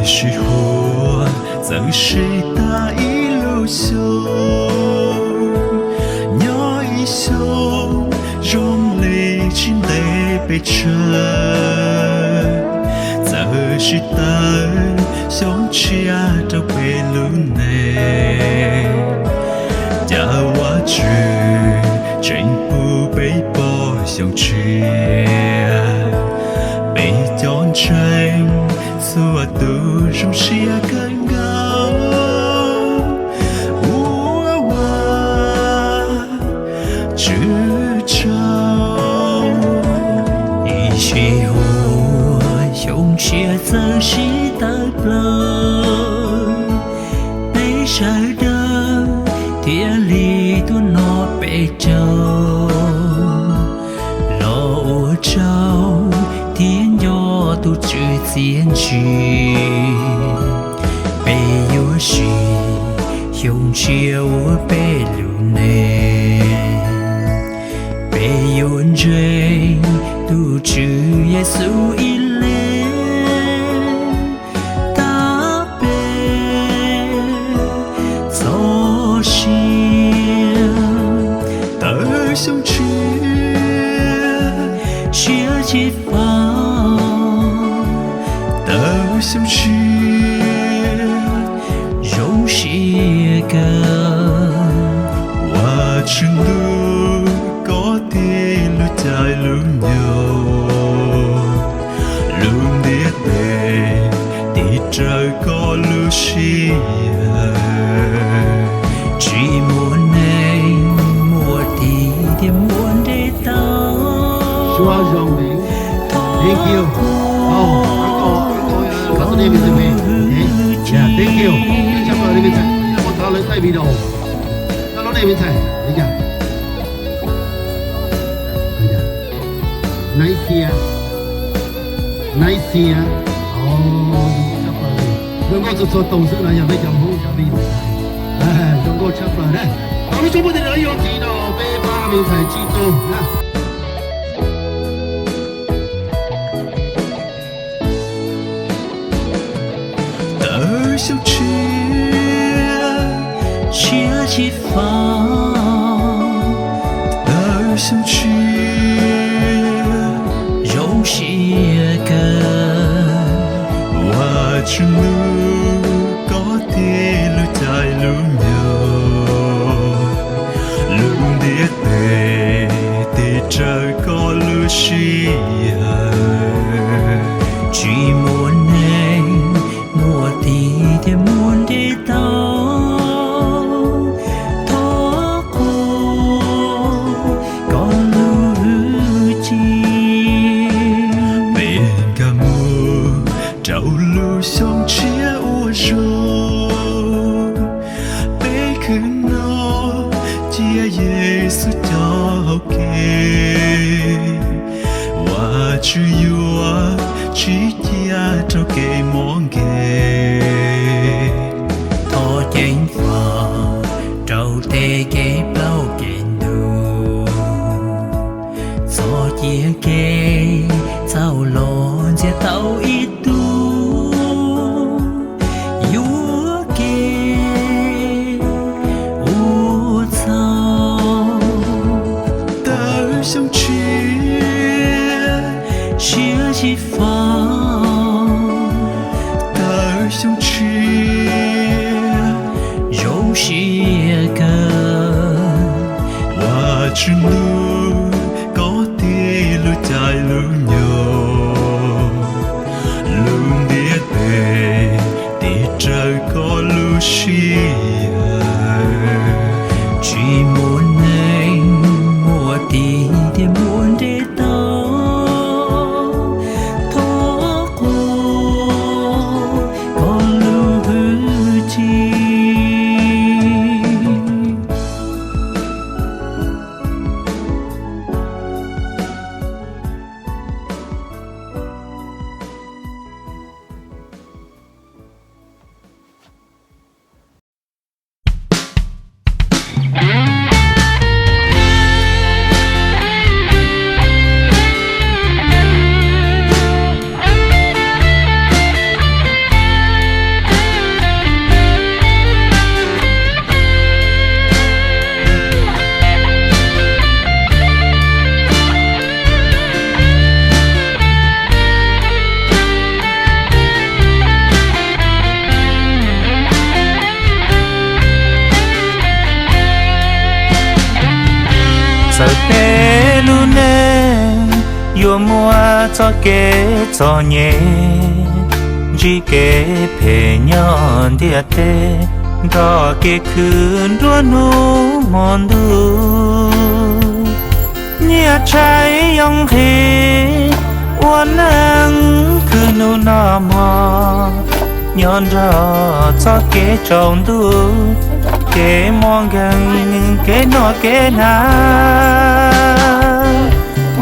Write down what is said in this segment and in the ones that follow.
Sib huam txawm siv tag ib lub xyoo, nyob ib xyoos zoo li tsis ntev pes tsawg. Txawm siv tawm xyoo tshiab rau peb lub neej, cas Vajtswv tseem pub peb pom xyoo tshiab. Peb cov ntseeg txhua tus zoo siab kawg nkaus, ua Vajtswv tsaug. Ib sij huam xyoo tshiab txawm siv tawm plaws, peb sawv daws thiaj li tuaj noj peb caug, los ua tsaug thiab nco tus Tswv txiaj ntsig. Peb yuav siv xyoo tshiab ua peb lub neej, peb yuav ntseeg tus Tswv Yexus ib leeg. Tab peb txoj sia tawm xyoo tshiab, siab tsis fab, tawm xyoo tshiab zoo siab kawg. Vajtswv ntuj, koj tig lub caij lub nyoog, lub ntiaj teb tig raws koj lub siab. Tsis muaj neeg muaj tis thiaj muaj nres tau. Thank you. Oh, các con, các con, các con nên mình mình. Yeah, thank you. Chắc là nên mình sẽ một tháo lấy tay vì đầu. Các con nên mình sẽ. Đấy nhỉ? Đấy nhỉ? Nice here. Nice here. Oh, chắc là. Đừng có sụt sụt tổng sự là nhà bên chồng không, nhà bên. À, đừng có chắc là đấy. Tao nói chung với tình yêu thì nó bê ba mình phải chi tô. Tawm xyoo tshiab, siab tsis fab, tawm xyoo tshiab zoo siab kawg. Vajtswv ntuj, koj tig lub caij lub nyoog, lub ntiaj teb tig raws koj lub siab. Tsis muaj neeg muaj tis thiaj muaj nres tau, thov qhuas koj lub hwj chim. Peb nkag mus rau lub xyoo tshiab uas zoo, peb khwv noj cia Yexus cov hau kev. Vajtswv yuav tsis cia rau kev mob nkeeg. Thov ceev faj rau tej kev plaub kev ntug, txhob cia kev txhaum los ntxias tau ib tug. Yuav kev ua txhaum, tawm xyoo tshiab, siab tsis fab, tawm xyoo tshiab zoo siab kawg. Vajtswv ntuj, koj tig lub caij lub nyoog, lub ntiaj teb tig raws koj lub siab. Tsis muaj neeg muaj tis thiaj muaj nres tau, thov qhuas koj lub hwj chim. Peb lub neej yuav muaj txoj kev txom nyem, ntsib kev phem nyob ntiaj teb, nrog kev khwv nruab hnub hmo ntuj. Nyiaj tshais yoo nqhis ua neej khwv hnub noj hmo, nyob nrog txoj kev tsaus ntuj, kev mob nkeeg, kev noj kev hnav.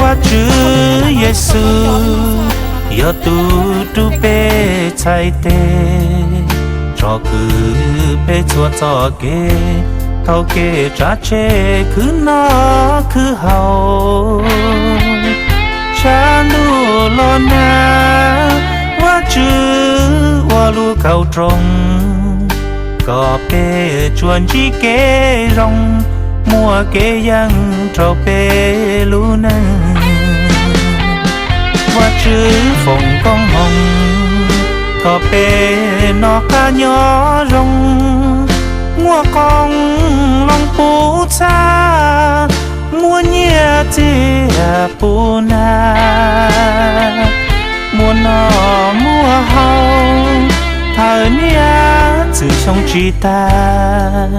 Vajtswv Yexus yog tus rub peb txhais tes, tsom kwm peb txhua txoj kev, thaum kev tsav tsheb khwv noj khwv haus. Tshav ntuj los nag, Vajtswv ua lub kauj rooj, kom peb tsuas ntsib kev zoo, muaj kev yeej rau peb lub neej. Vajtswv foom koob hmoov, kom peb noj qab nyob zoo, muaj qoob loo puv txhab, muaj nyiaj txiag puv nag, muaj noj muaj haus, thawm niaj txwm xyoo tsis tag.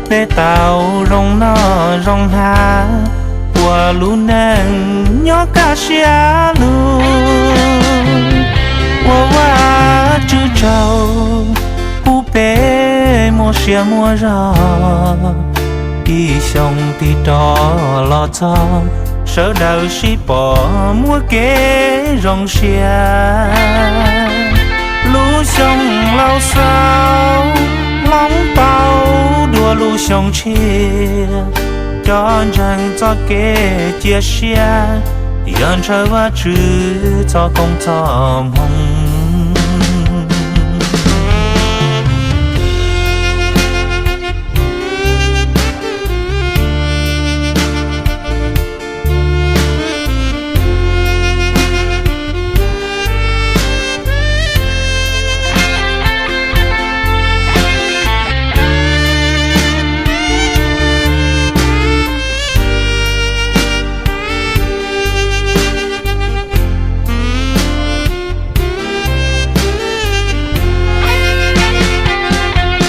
Peb tau zoo noj zoo hnav, ua lub neej nyob kaj siab lug. Ua Vajtswv tsaug, pub peb muaj sia muaj zog. Ib xyoo tig rov los txog, sawv daws sib pom muaj kev zoo siab. Lub xyoo laus xaus, hloov pauv dua lub xyoo tshiab, cov ntseeg txoj kev cia siab, yog ntshaw Vajtswv txoj koob txoj hmoov.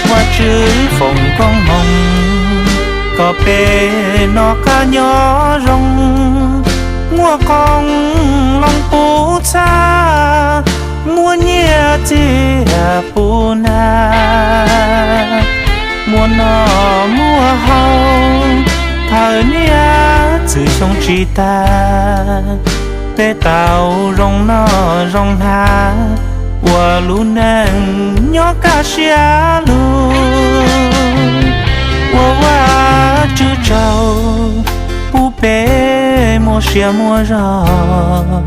Vajtswv foom koob hmoov, kom peb noj qab nyob zoo, muaj qoob loo puv txhab, muaj nyiaj txiag puv nag, muaj noj muaj haus, thawm niaj txwm xyoo tsis tag. Peb tau zoo noj zoo hnav, ua lub neej nyob kaj siab lug. Ua Vajtswv tsaug, pub peb muaj sia muaj zog.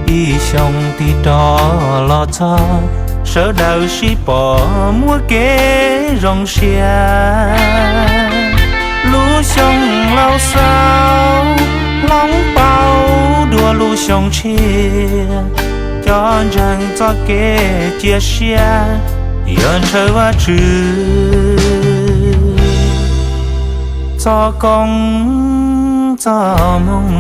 Ib xyoo tig rov los txog, sawv daws sib pom muaj kev zoo siab. Lub xyoo laus xaus, hloov pauv dua lub xyoo tshiab, cov ntseeg txoj kev cia siab, yog ntshaw Vajtswv txoj koob txoj hmoov.